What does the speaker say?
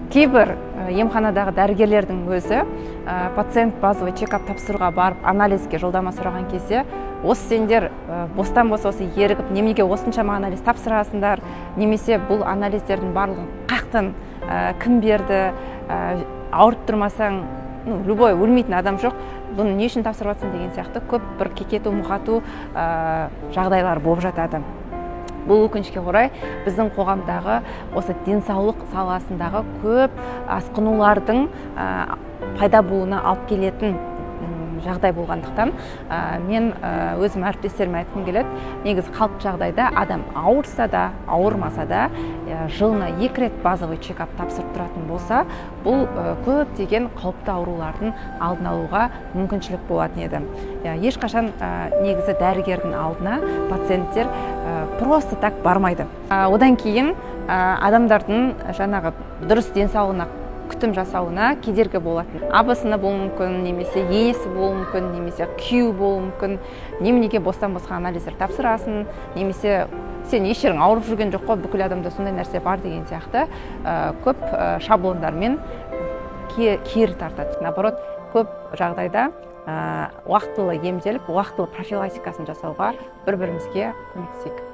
Кейбір емханадағы дәрігерлердің өзі пациент базовый чекап тапсыруға барып, анализге жолдама сұраған кезде: «Осы сендер бостан бос осы ерігіп, неменеге осыншама анализ тапсырасыңдар?» немесе «Бұл анализдердің барлығын қаяқтан, кім берді? Ауырып тұрмасаң, ну, любой өлмейтін адам жоқ, бұны не үшін тапсырып жатсың?» деген сияқты көп бір кекету, мұқату жағдайлар болып жатады. Бұл, өкінішке орай, біздің қоғамдағы осы денсаулық саласындағы көп асқынулардың пайда болуына алып келетін жағдай болғандықтан, мен өзім әріптестеріме айтқым келеді: негізі қалыпты жағдайда адам ауырса да, ауырмаса да, жылына екі рет базовый чекап тапсырып тұратын болса, бұл көптеген қауіпті аурулардың алдын алуға мүмкіншілік болатын еді. Ешқашан негізі дәрігердің алдына пациенттер просто так бармайды. Одан кейін адамдардың жаңағы дұрыс денсаулығына күтім жасауына кедергі болатын абысыны болуы мүмкін немесе енесі болуы мүмкін, немесе күйеуі болуы мүмкін: «Неменеге бостан босқа анализдер тапсырасың?» немесе «Сен еш жерің ауырып жүрген жоқ қой, бүкіл адамда сондай нәрсе бар» деген сияқты көп шаблондармен кері тартады. Наоборот, көп жағдайда уақытылы емделіп, уақытылы профилактикасын жасауға бір бірімізге көмектесейік.